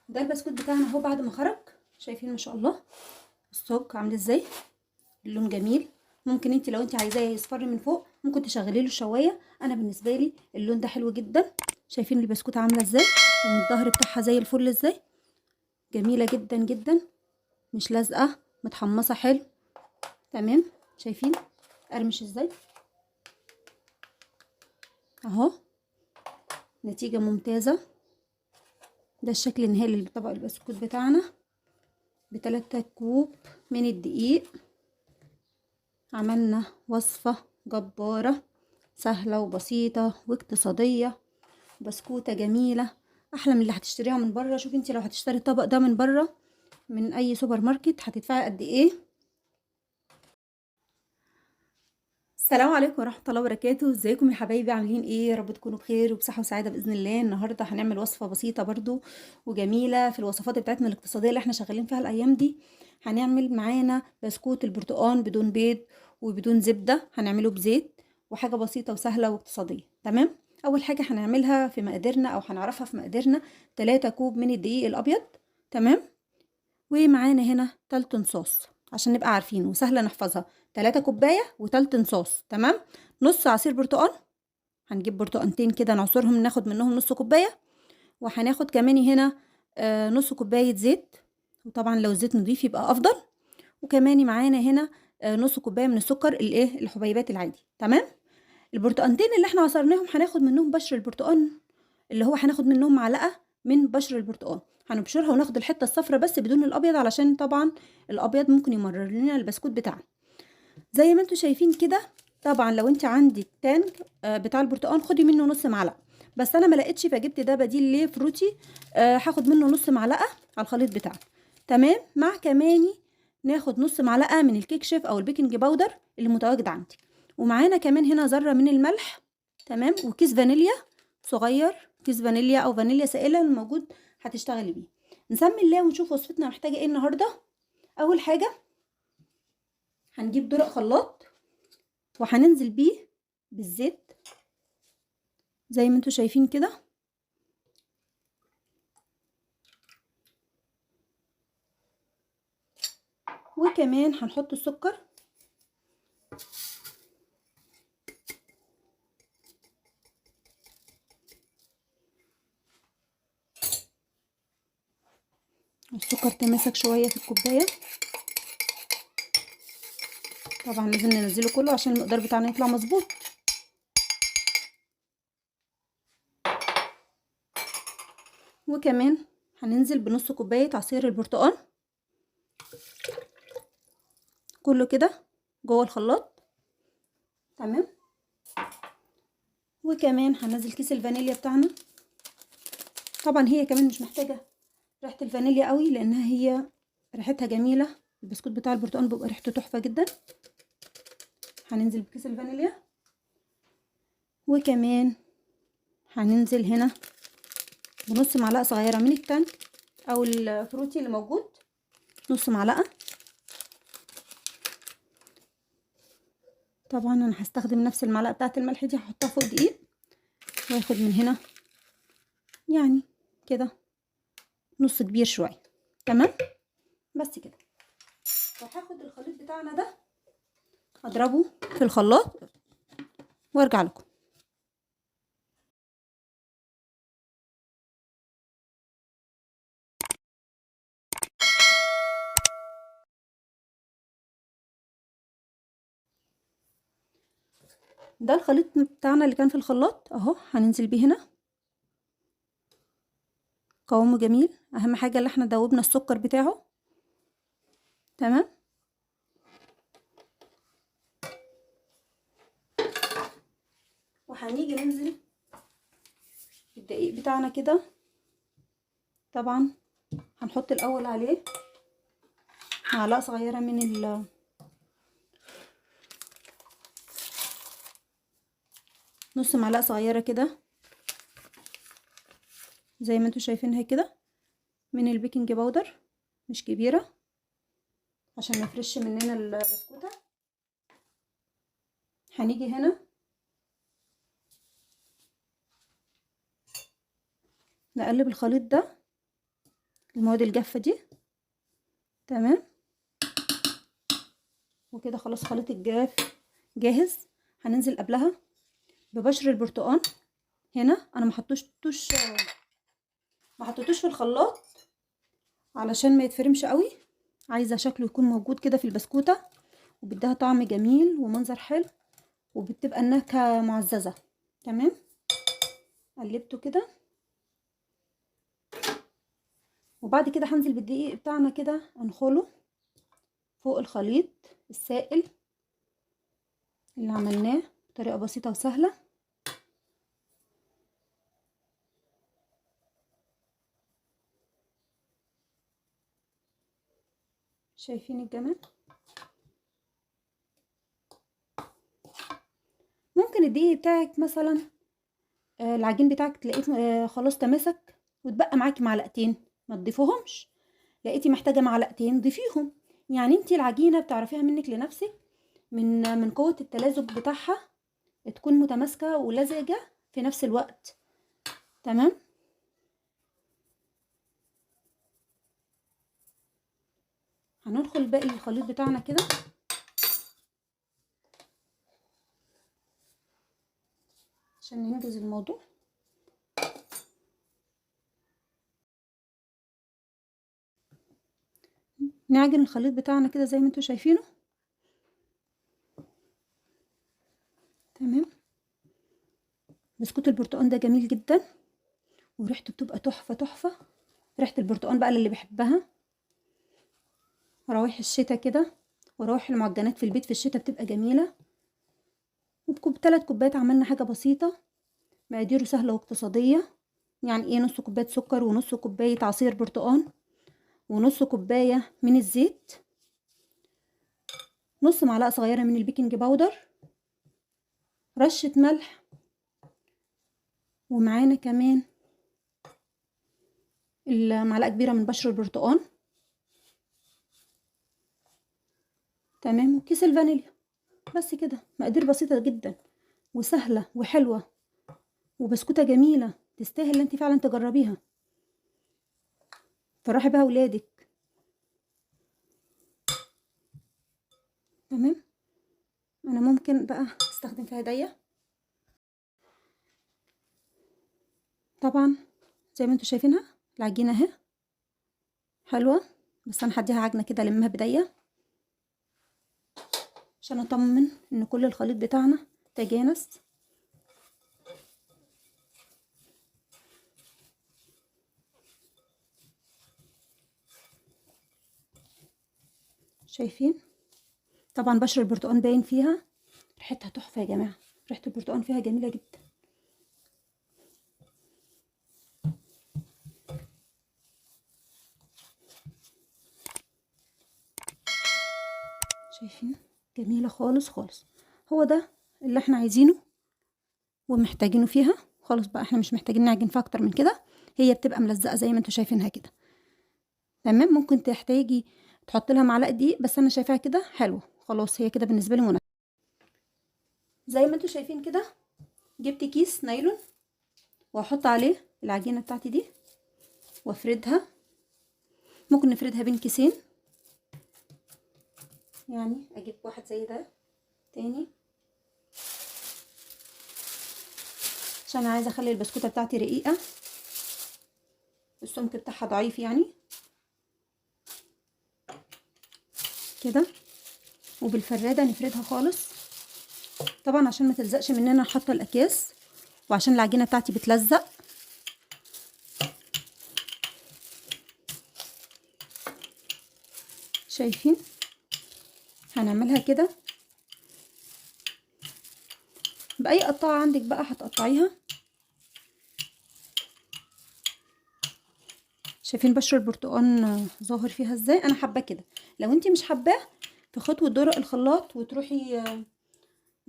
ده البسكوت بتاعنا اهو بعد ما خرج، شايفين ما شاء الله الصاج عامل ازاي، اللون جميل. ممكن انت لو انت عايزاه يصفر من فوق ممكن تشغلي له الشوايه. انا بالنسبة لي اللون ده حلو جدا. شايفين البسكوت عامله ازاي، ومن الظهر بتاعها زي الفل ازاي، جميلة جدا جدا، مش لازقه، متحمصه حلو. تمام، شايفين قرمش ازاي اهو، نتيجة ممتازة. ده الشكل النهائي لطبق البسكوت بتاعنا ب3 كوب من الدقيق. عملنا وصفة جبارة سهلة وبسيطة واقتصادية، بسكوتة جميلة أحلى من اللي هتشتريها من بره. شوفي انتي لو هتشتري الطبق ده من بره من أي سوبر ماركت هتدفعي قد ايه. السلام عليكم ورحمة الله وبركاته. ازيكم يا حبايبي، عاملين ايه؟ يا رب تكونوا بخير وبصحة وسعادة بإذن الله. النهاردة هنعمل وصفة بسيطة برضو وجميلة في الوصفات بتاعتنا الاقتصادية اللي احنا شغالين فيها الأيام دي. هنعمل معانا بسكوت البرتقان بدون بيض وبدون زبدة، هنعمله بزيت وحاجة بسيطة وسهلة واقتصادية. تمام، أول حاجة هنعملها في مقاديرنا أو هنعرفها في مقاديرنا 3 كوب من الدقيق الأبيض. تمام، ومعانا هنا 3 نصاص عشان نبقى عارفين وسهلة نحفظها، 3 كوباية و3 نصاص. تمام، نص عصير برتقان، هنجيب برتقانتين كده نعصرهم ناخد منهم نص كوباية، وهناخد كمان هنا نص كوباية زيت، وطبعا لو الزيت نضيف يبقى أفضل. وكمان معانا هنا نص كوباية من السكر الايه الحبيبات العادي. تمام، البرتقانتين اللي احنا عصرناهم هناخد منهم بشر البرتقان، اللي هو هناخد منهم معلقة من بشر البرتقان، هنبشرها وناخد الحتة الصفرة بس بدون الأبيض، علشان طبعا الأبيض ممكن يمرر لنا البسكوت بتاعنا. زي ما انتوا شايفين كده. طبعا لو انت عندك تانج بتاع البرتقان خدي منه نص معلقه، بس انا ما لقيتش فجبت ده بديل ليه فروتي، هاخد منه نص معلقه على الخليط بتاعنا. تمام، مع كمان ناخد نص معلقه من الكيك شيف او ال baking powder اللي متواجد عندي، ومعانا كمان هنا ذره من الملح. تمام، وكيس فانيليا صغير، كيس فانيليا او فانيليا سائله الموجود هتشتغلي بيه. نسمي الله ونشوف وصفتنا محتاجه ايه النهارده. اول حاجة هنجيب درق خلاط وهننزل بيه بالزيت زي ما انتوا شايفين كده. وكمان هنحط السكر، السكر تماسك شوية في الكوباية، طبعا لازم ننزله كله عشان المقدار بتاعنا يطلع مظبوط. وكمان هننزل بنص كوباية عصير البرتقال كله كده جوه الخلاط. تمام، وكمان هننزل كيس الفانيليا بتاعنا. طبعا هي كمان مش محتاجة ريحة الفانيليا قوي لانها هي ريحتها جميلة، البسكوت بتاع البرتقال بيبقى ريحته تحفة جدا. هننزل بكيس الفانيليا، وكمان هننزل هنا بنص معلقة صغيرة من التانك او الفروتي اللي موجود، نص معلقة. طبعا انا هستخدم نفس المعلقة بتاعة الملح دي، هحطها فوق دقيق، واخد من هنا يعني كده نص كبير شوية. تمام، بس كده. وهاخد الخليط بتاعنا ده اضربه في الخلاط وارجع لكم. ده الخليط بتاعنا اللي كان في الخلاط اهو، هننزل بيه هنا. قوامه جميل، اهم حاجة اللي احنا دوبنا السكر بتاعه. تمام، وهنيجي ننزل الدقيق بتاعنا كده. طبعا هنحط الاول عليه معلقه صغيرة من نص معلقه صغيرة كده زي ما انتوا شايفينها كده من ال baking powder، مش كبيرة عشان ما يفرش مننا البسكوته. هنيجي هنا نقلب الخليط ده المواد الجافه دي. تمام، وكده خلاص خليط الجاف جاهز. هننزل قبلها ببشر البرتقان. هنا انا ما حطيتوش في الخلاط علشان ما يتفرمش قوي، عايزه شكله يكون موجود كده في البسكوته، وبيديها طعم جميل ومنظر حلو، وبتبقى النكهة معززه. تمام، قلبته كده، وبعد كده هنزل بالدقيق بتاعنا كده انخله فوق الخليط السائل اللي عملناه بطريقة بسيطة وسهلة. شايفين الجمال؟ ممكن الدقيق بتاعك مثلا العجين بتاعك تلاقيه خلاص تماسك وتبقى معاكي معلقتين، ما تضيفوهمش. لقيتي محتاجه معلقتين ضيفيهم. يعني انتي العجينة بتعرفيها منك لنفسك، من قوة التلازق بتاعها، تكون متماسكة ولزجه في نفس الوقت. تمام، هندخل باقي الخليط بتاعنا كده. عشان ننجز الموضوع. نعجن الخليط بتاعنا كده زي ما انتوا شايفينه. تمام، بسكوت البرتقال ده جميل جدا، وريحته بتبقى تحفة تحفة. ريحه البرتقال بقى للي بيحبها، روايح الشتاء كده، وروائح المعجنات في البيت في الشتاء بتبقى جميلة. وبكوب 3 كوبايات عملنا حاجة بسيطة، مقاديره سهلة واقتصادية. يعني ايه؟ نص كوباية سكر، ونص كوباية عصير برتقال، ونص كوباية من الزيت، نص معلقه صغيرة من ال baking powder، رشه ملح، ومعانا كمان معلقه كبيرة من بشر البرتقال. تمام، وكيس الفانيليا. بس كده، مقادير بسيطة جدا وسهلة وحلوه، وبسكوته جميلة تستاهل ان انت فعلا تجربيها، فرحي بها ولادك. تمام، انا ممكن بقى استخدم فيها هديه. طبعا زي ما انتوا شايفينها العجينة اهي حلوة، بس انا هديها عجنه كده لمها بداية عشان اطمن ان كل الخليط بتاعنا تجانس. شايفين؟ طبعا بشر البرتقال باين فيها، ريحتها تحفة يا جماعة، ريحه البرتقال فيها جميلة جدا. شايفين؟ جميلة خالص خالص. هو ده اللي احنا عايزينه ومحتاجينه فيها. خلاص بقى احنا مش محتاجين نعجن فيها اكتر من كده، هي بتبقى ملزقه زي ما انتوا شايفينها كده. تمام، ممكن تحتاجي تحط لها معلقه دقيق، بس انا شايفاها كده حلوة خلاص، هي كده بالنسبة لي مناسبة. زي ما انتوا شايفين كده جبت كيس نايلون واحط عليه العجينة بتاعتي دي وافردها. ممكن نفردها بين كيسين، يعني اجيب واحد زي ده تاني عشان عايزه اخلي البسكوته بتاعتي رقيقه، السمك بتاعها ضعيف يعني كده. وبالفراده نفردها خالص، طبعا عشان ما تلزقش مننا حاطه الاكياس، وعشان العجينة بتاعتي بتلزق. شايفين؟ هنعملها كده باي قطاعه عندك بقى هتقطعيها. شايفين بشر البرتقال ظاهر فيها ازاي؟ انا حابة كده. لو انتي مش حباه في خطوة درق الخلاط وتروحي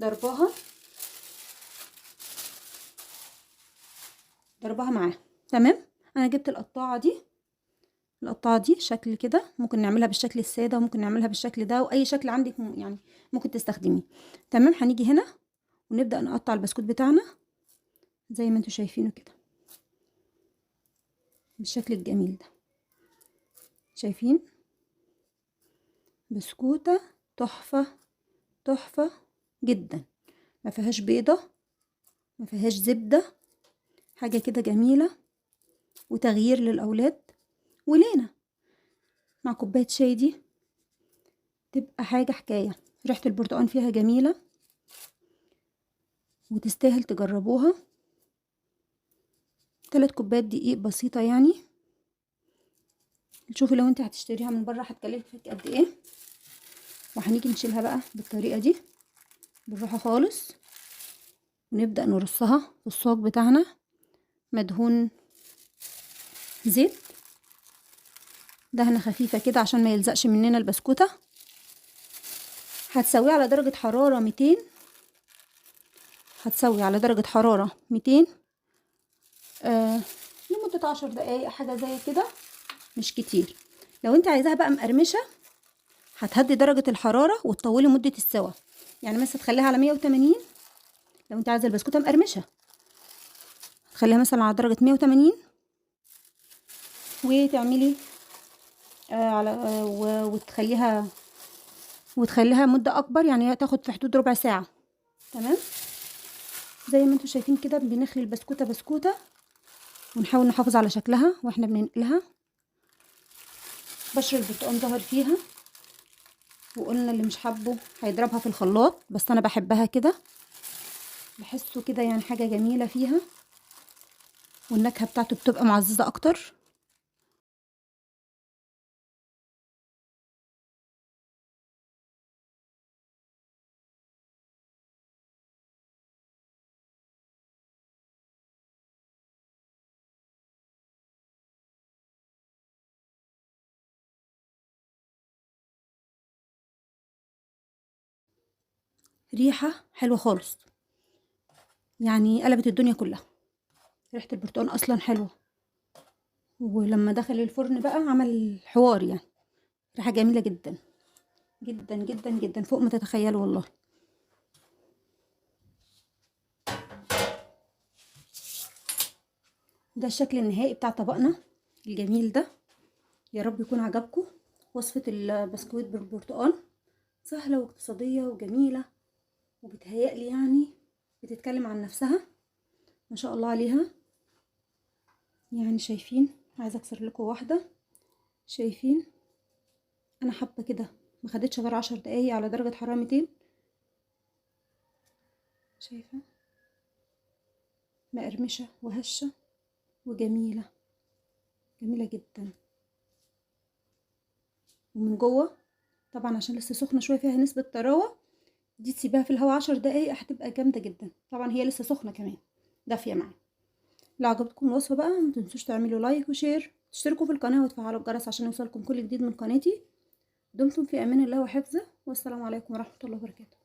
ضرباها معاه. تمام، انا جبت القطاعه دي، القطاعه دي شكل كده، ممكن نعملها بالشكل السادة وممكن نعملها بالشكل ده، واي شكل عندك يعني ممكن تستخدميه. تمام، هنيجي هنا ونبدا نقطع البسكوت بتاعنا زي ما انتوا شايفينه كده بالشكل الجميل ده. شايفين بسكوتة تحفة تحفة جدا، ما فيهاش بيضة، ما فيهاش زبدة، حاجة كده جميلة وتغيير للأولاد ولينا. مع كوباية شاي دي تبقى حاجة حكاية. ريحة البرتقال فيها جميلة وتستاهل تجربوها. 3 كوبايات دقيق بسيطة يعني. شوفي لو انت هتشتريها من بره هتكلفك قد ايه. وهنيجي نشيلها بقى بالطريقة دي بالراحة خالص، ونبدأ نرصها في الصاج بتاعنا مدهون زيت، دهنة خفيفة كده عشان ما يلزقش مننا البسكوتة. هتسويه على درجة حرارة 200، هتسوي على درجة حرارة 200 لمدة 10 دقايق حاجة زي كده، مش كتير. لو انت عايزاها بقى مقرمشة هتهدي درجة الحرارة وتطولي مدة السوا، يعني مثلا تخليها على 180. لو انت عايزة البسكوتة مقرمشة تخليها مثلا على درجة 180، وتعملي على وتخليها مدة أكبر، يعني تاخد في حدود ربع ساعة. تمام زي ما انتم شايفين كده بنخلي البسكوتة بسكوتة، ونحاول نحافظ على شكلها واحنا بننقلها. بشر البرتقال ظهر فيها، وقلنا اللي مش حابة هيضربها في الخلاط، بس انا بحبها كده، بحسه كده يعني حاجة جميلة فيها، والنكهة بتاعته بتبقى معززة اكتر. ريحة حلوة خالص، يعني قلبت الدنيا كلها. ريحة البرتقال اصلا حلوة، ولما دخل الفرن بقى عمل حوار، يعني ريحة جميلة جدا جدا جدا جدا فوق ما تتخيلوا والله. ده الشكل النهائي بتاع طبقنا الجميل ده. يا رب يكون عجبكم وصفة البسكويت بالبرتقال، سهلة واقتصادية وجميلة، وبتهيألي يعني بتتكلم عن نفسها ما شاء الله عليها. يعني شايفين، عايزه اكسر لكم واحدة. شايفين انا حابة كده، ما خدتش غير 10 دقايق على درجه حرارة 200. شايفه مقرمشه وهشه وجميلة، جميلة جدا. ومن جوه طبعا عشان لسه سخنة شوية فيها نسبه طراوه، دي تسيبها في الهواء 10 دقايق هتبقى جامدة جدا. طبعا هي لسه سخنة كمان دافيه معايا. لو عجبتكم الوصفة بقى ما تنسوش تعملوا like و share، تشتركوا في القناة وتفعلوا الجرس عشان يوصلكم كل جديد من قناتي. دمتم في امان الله وحفظه، والسلام عليكم ورحمة الله وبركاته.